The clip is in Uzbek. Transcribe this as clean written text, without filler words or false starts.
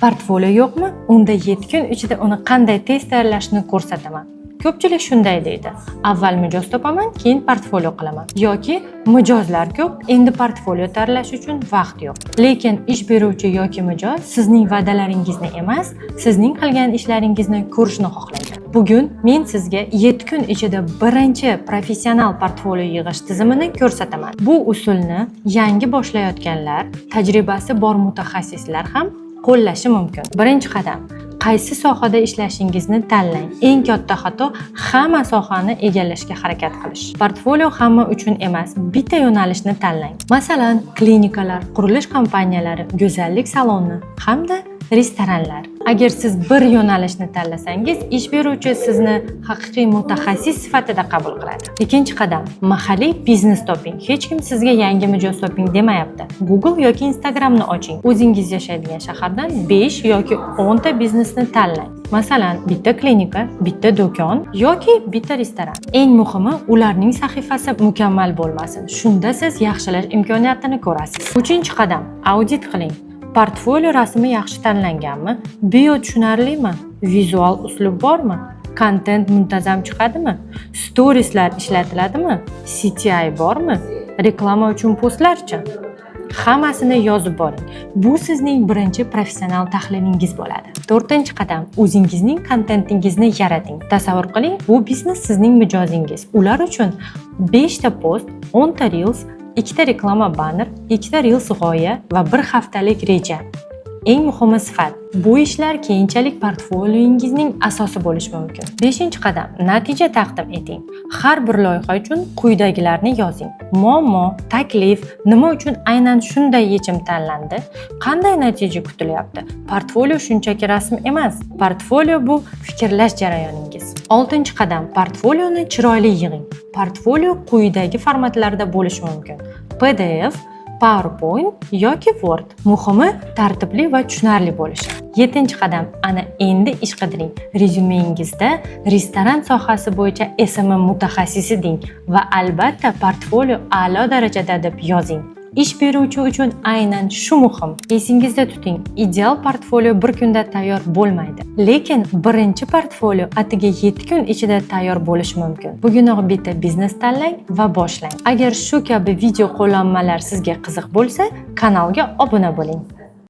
Portfolio yo'qmi? Unda 7 kun ichida uni qanday tez tayyorlashni ko'rsataman. Ko'pchilik shunday deydi: "Avval mijoz topaman, keyin portfolio qilaman" yoki "Mijozlar ko'p, endi portfolio tayyorlash uchun vaqt yo'q". Lekin ish beruvchi yoki mijoz sizning va'dalaringizni emas, sizning qilgan ishlaringizni ko'rishni xohlaydi. Bugun men sizga 7 kun ichida birinchi professional portfolio yig'ish tizimini ko'rsataman. Bu usulni yangi boshlayotganlar, tajribasi bor mutaxassislar ham qo'llashi mumkin. Birinchi qadam: qaysi sohada ishlashingizni tanlang. Eng katta xato – hamma sohani egallashga harakat qilish. Portfolio hamma uchun emas, bitta yo'nalishni tanlang. Masalan, klinikalar, qurilish kompaniyalari, go'zallik saloni hamda restoranlar. Agar siz bir yo'nalishni tanlasangiz, ish beruvchi sizni haqiqiy mutaxassis sifatida qabul qiladi. Ikkinchi qadam: mahalliy biznes toping. Hech kim sizga yangi mijoz toping demayapti. Google yoki Instagramni oching. O'zingiz yashaydigan shahardan 5 yoki 10 ta biznesni tanlang. Masalan, bitta klinika, bitta do'kon yoki bitta restoran. Eng muhimi, ularning sahifasi mukammal bo'lmasin. Shunda siz yaxshilash imkoniyatini ko'rasiz. Uchinchi qadam: audit qiling. Portfolio rasmi yaxshi tanlanganmi? Bio tushunarlimi? Vizual uslub bormi? Kontent muntazam chiqadimi? Storieslar ishlatiladimi? CTI bormi? Reklama uchun postlarchi? Hammasini yozib boring. Bu sizning birinchi professional tahlilingiz bo'ladi. To'rtinchi qadam: o'zingizning kontentingizni yarating. Tasavvur qiling, bu biznes sizning mijozingiz. Ular uchun 5 ta post, 10 ta reels, ikkita reklama banner, ikkita reels g'oya va bir haftalik reja. Eng muhimi sifat. Bu ishlar keyinchalik portfolioyingizning asosi bo'lishi mumkin. Beshinchi qadam: natija taqdim eting. Har bir loyiha uchun quyidagilarni yozing: muammo, taklif, nima uchun aynan shunday yechim tanlandi, qanday natija kutilyapti. Portfolio shunchaki rasm emas. Portfolio – bu fikrlash jarayoningiz. Oltinchi qadam: portfolioni chiroyli yig'ing. Portfolio quyidagi formatlarda bo'lishi mumkin: PDF, PowerPoint yoki Word. Muhimi, tartibli va tushunarli bo'lishi. Yettinchi qadam: ana endi ish qidiring. Rezyumengizda "restoran sohasi bo'yicha SMM mutaxassisi" deng va albatta "portfolio a'lo darajada" deb yozing. Ish beruvchi uchun aynan shu muhim. Esingizda tuting, ideal portfolio bir kunda tayyor bo'lmaydi. Lekin birinchi portfolio atigi 7 kun ichida tayyor bo'lishi mumkin. Bugunoq bitta biznes tanlang va boshlang. Agar shu kabi video qo'llanmalar sizga qiziq bo'lsa, kanalga obuna bo'ling.